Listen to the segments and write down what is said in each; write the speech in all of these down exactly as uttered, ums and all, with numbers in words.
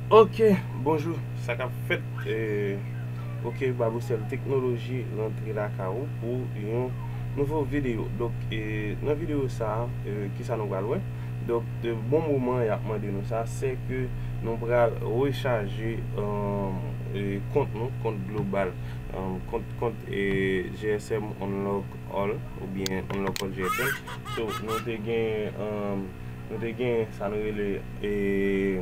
Ok, bonjou, sa k ap fèt? Eh, ok, Baboucel Technology rantre lakay ou pou yon nouvo videyo. Donk, eh, nan videyo sa a, eh, kisa nou pral wè? Donk, de bon moman y ap mande nou sa, se ke nou pral rechaje, eh, eh, kont nou, kont global, eh, kont, kont, eh, G S M Unlock All, oubyen Unlock All G S M. So, nou te gen, eh, nou te gen sa nou rele, eh,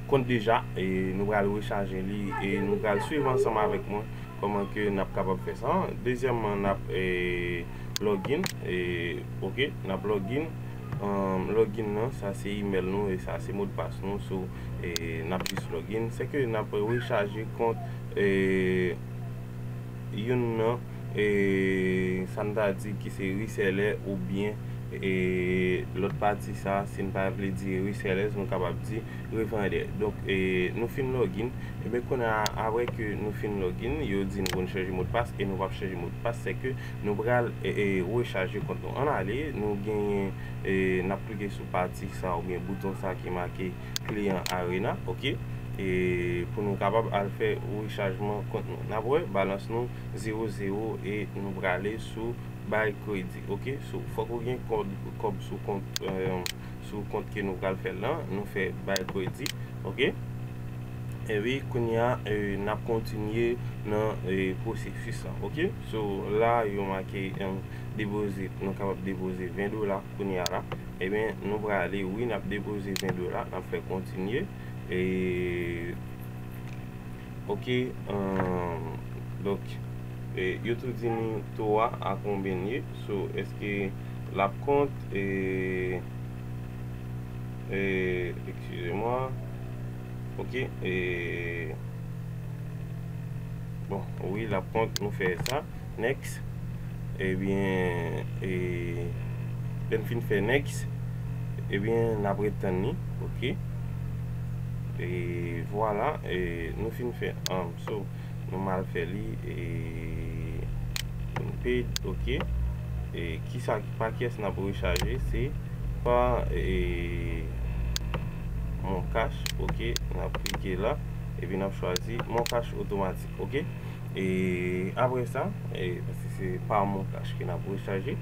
kont deja, e nou pral rechaje li, e nou pral swiv ansanm avèk mwen kòman ke n ap kapab fè sa. Dezyèmman, n ap, eh, login, eh, ok, n ap login. Eh, login nan, sa se email nou, e sa se modpas nou, so, eh, n ap jis login. Se ke n ap rechaje kont, eh, youn nan, eh, sa n ta di ki se reseller oubyen, eh, lòt pati sa, si n pa vle di resellers, nou kapab di revandè. Donk, eh, nou fin login. Ebyen, kounye a, apre ke nou fin login, yo di nou pou n chanje modpas, e nou p ap chanje modpas, se ke nou pral, eh, eh, rechaje kont nou. Ann ale, nou genyen, eh, n ap klike sou pati sa oubyen bouton sa ki make Client Arena, ok? E pou nou kapab al fè rechajman kont nou. N ap wè balans nou zewo zewo e nou prale sou Buy Credit, ok? So, fòk ou gen kòb, kòb sou kont, eh, sou kont ke nou pral fè l lan, nou fè Buy Credit, ok? Epi, kounye a, eh, n ap kontinye nan, eh, pwosesis lan, ok? So, la, yo make, eh, depoze, nou kapab depoze ven dola kounye a la. Ebyen, nou prale, wi, n ap depoze ven dola, n ap fè kontinye. E, ok, eh, donk, eh, yo tou di nou to a, a konbyen l ye. So, èske l ap kont, eh, eh, excusez-moi. Ok, eh, bon, wi, l ap kont, nou fè sa. Next. Ebyen, e, lè n fin fè next, ebyen, n ap ret tann li, ok? E vwala, e, nou fin fè, um, so, nou mal fè li, e, unpaid, ok? E, kisa, pa kiyès n ap rechaje? Se pa, e, Mon Cash, ok? N ap klike la, epi n ap chwazi Mon Cash otomatik, ok? E apre sa, e, paske se pa Mon Cash ke n ap rechaje,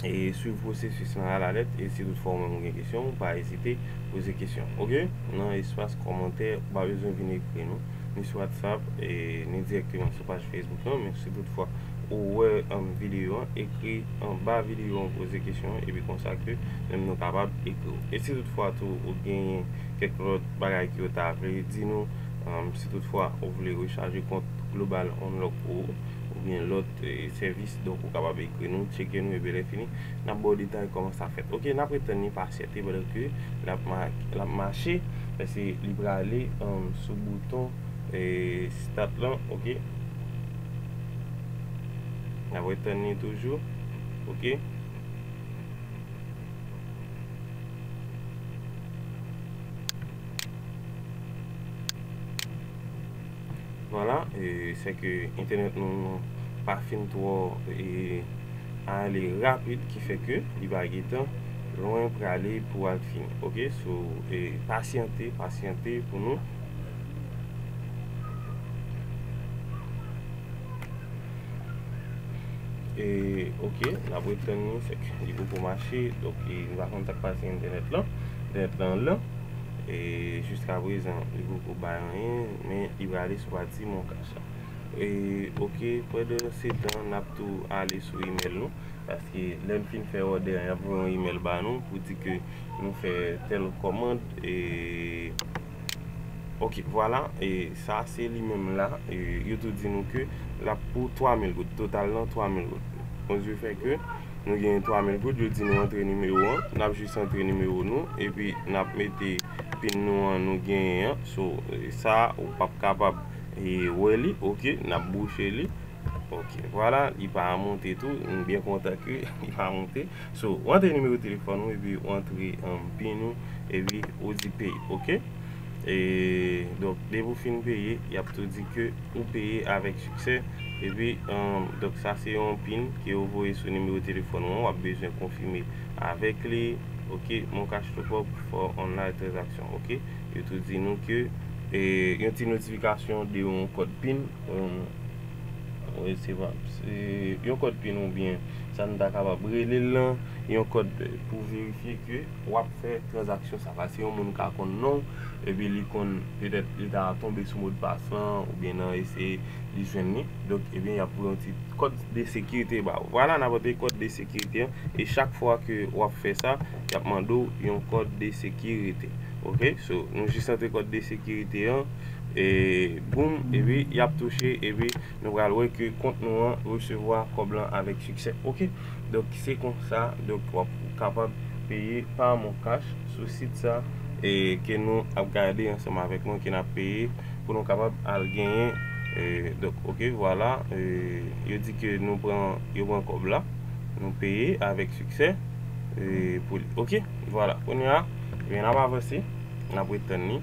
e swiv pwosesis lan alalèt, e si toutfwa ou menm ou gen kesyon, ou pa ezite poze kesyon, ok? Nan espas kòmantè, ou pa bezwen vin ekri nou, ni sou WhatsApp, e ni dirèkteman sou paj Facebook lan, men si toutfwa ou wè, um, videyo an, ekri anba videyo an, poze kesyon, epi konsa ke menm nou kapab ekri w. E si toutfwa tou ou genyen kèk lòt bagay ke w ta vle di nou, um, si toutfwa ou vle rechaje kont Global Unlock pou ou, oubyen lòt, eh, sèvis, donk ou kapab ekri nou, tcheke nou, epi lè fini, n ap ba w detay kòman sa fèt. Ok, n ap ret tann li pasyante pandan ke l ap ma-, l ap mache, paske li prale, um, sou bouton, eh, start lan, ok. N ap ret tann li toujou, ok. Vwala, e, se ke entènèt nou pa fin twò, e, ale rapid, ki fè ke li pa gentan lwen prale pou al fini. Ok, so, e, pasyante, pasyante pou nou. E, ok, n ap ret tann li, se ke li poko mache, donk, e, nou pa konn sa k pase entènèt lan, entènèt lan lan, e, jiska prezan, li poko bay anyen, men li prale sou pati Mon Cash la. E, ok, pandan se tan, n ap tou ale sou email nou, paske lè n fin fè òdè an, y ap voye yon email ba nou pou di ke nou fè tèl kòmand, e, Ok, vwala, e sa se li menm la, e yo tou di nou ke l ap pou twa mil goud, total lan twa mil goud. Bon, se fè ke nou genyen twa mil goud, yo di nou antre nimewo an, n ap jis antre nimewo nou, epi n ap mete pin nou an nou genyen an, so, e sa ou p ap kapab, e, wè li, ok, n ap bouche li. Ok, vwala, li pa monte tou, m byen kontan ke li pa monte. So, ou antre nimewo telefòn ou, epi ou antre, um, pin ou, epi ou di peye, ok? E, donk, depi ou fin peye, y ap tou di ke ou peye avèk siksè, epi, um, donk, sa se yon pin ke yo voye sou nimewo telefòn ou an, w ap bezwen konfime avèk li, ok? Mon Cash Top Up for online transaction, ok? Yo tou di nou ke e, yon ti notifikasyon de yon kòd pin, yon, resevwa, se yon kòd pin oubyen sa nou ta kapab rele l lan, yon kòd pou verifye ke w ap fè tranzaksyon sa. Paske yon moun ka konn non w, epi li konn, petèt, li ta tonbe sou modpas lan, oubyen nan eseye li jwenn li. Donk, ebyen, y ap voye yon ti kòd de sekirite ba ou. Vwala, n ap voye kòd de sekirite an. E chak fwa ke w ap fè sa, y ap mande w yon kòd de sekirite. Oke? So, nou jis antre kòd de sekirite an. E boum, epi y ap touche, epi nou pral wè ke kont nou an resevwa kòb lan avèk siksè. Oke? Donk, se konsa, donk, w ap kapab peye pa MonCash sou sit sa, e ke nou ap gade ansanm avèk mwen, ke n ap peye pou nou kapab al genyen. E, donk, oke, vwala, e, yo di ke nou pran, yo pran kòb la, nou peye avèk siksè, e, pou li. Oke, vwala, kounye a, ebyen, n ap avanse, n ap ret tann li.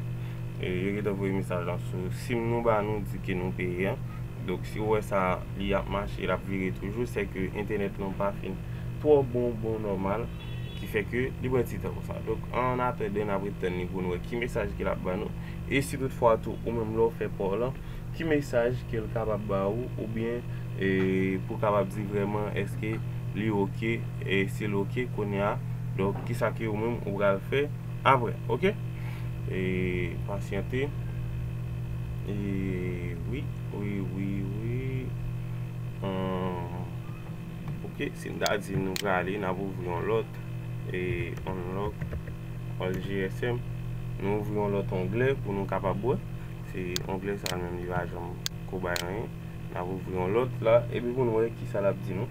E, yo gentan voye mesaj lan sou sim nou ba nou, di ke nou peye an. Donk, si w wè sa, li ap mache, l ap vire toujou, se ke entènèt lan pa fin twò bon, bon, nòmal, ki fè ke li pran ti tan konsa. Donk, an atandan, n ap ret tann li pou n wè ki mesaj ke l ap ba nou. E si toutfwa tou, ou menm lè w fè pa w lan, ki mesaj ke l kapab ba ou, oubyen, e, pou w kapab di vrèman èske li oke, e si l oke kounye a, donk, kisa ke ou menm ou pral fè apre, oke? E, pasyante. E, wi, wi, wi, wi. Ahn, oke, si n ta di nou prale, n ap ouvri yon lòt, e, Unlock All G S M. Nou ouvri yon lòt onglè pou nou kapab wè. Se onglè sa menm, li pa janm ko bay anyen. N ap ouvri yon lòt la, epi pou nou wè kisa l ap di nou.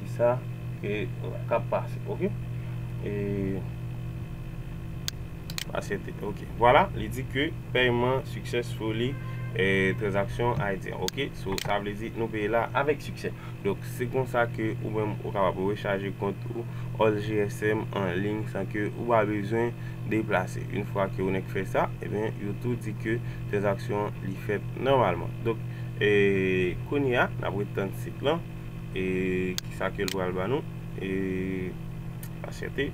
Kisa ke, k ap pase, oke? E, aksepte, oke. Vwala, li di ke pèyman successfully, e, transaction I D, oke? So, sa vle di nou peye la avèk siksè. Donk, se konsa ke ou menm ou kapab rechaje kont ou All G S M an liy san ke ou pa bezwen deplase. Yon fwa ke ou nèk fè sa, ebyen, yo tou di ke tranzaksyon an li fèt nòmalman. Donk, e, kounye a, n ap ret tann sit lan. E, kisa ke l pral ba nou? E, aksepte.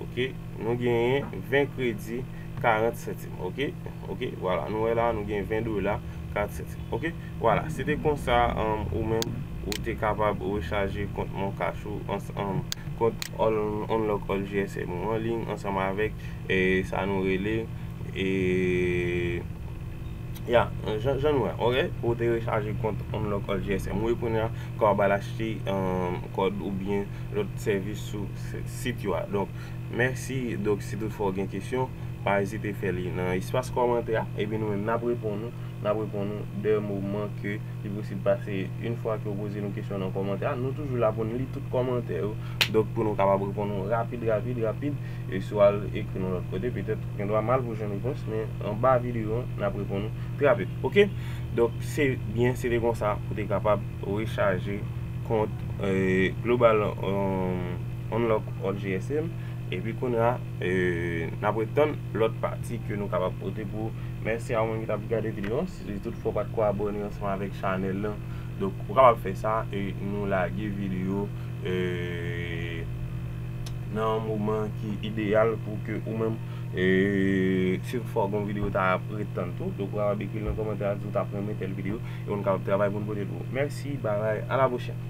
Oke. Nou genyen ven kredi karant santim. Oke. Oke. Vwala. Nou wè la, nou gen ven dola karant santim. Oke. Vwala. Se te konsa, um, ou menm, ou te kapab rechaje kont MonCash ou, ans-, um, kont All, Unlock All G S M ou an liy ansanm avèk, e, sa nou rele, e, ya, jan, jan nou wè, oke, pou te rechaje kont Unlock All G S M ou, e kounye a, kapab al achte, um, kòd oubyen lòt sèvis sou si-, sit yo a. Donk, mèsi. Donk, si toutfwa w gen kesyon, pa ezite fè li nan espas kòmantè a, epi nou menm n ap reponn ou, n ap reponn ou dè moman ke li posib. Pase, yon fwa ke w poze nou kesyon nan kòmantè a, nou toujou la pou n li tout kòmantè yo. Donk, pou nou kapab reponn ou rapid, rapid, rapid, e si w al ekri nou lòt kote, petèt ou gen dwa mal pou jwenn repons, men anba videyo an, n ap reponn ou trè rapid. Oke? Donk, se byen, se te konsa pou te kapab rechaje kont, e, Global, um, Unlock All G S M. Epi kounye a, e, n ap ret tann lòt pati ke nou kapab pote pou ou. Mèsi a ou menm ki t ap gade videyo an. Si toutfwa w pa t ko abòne ansanm avèk chanèl lan, donk, ou kapab fè sa e nou lage videyo, e, nan yon moman ki ideyal pou ke ou menm, e, si toutfwa w gen yon videyo, w ta ret tann tou. Donk, ou kapab ekri l nan kòmantè a, di w t ap renmen tèl videyo, e nou kapab travay pou n pote l pou ou. Mèsi, babay, a la pwochèn.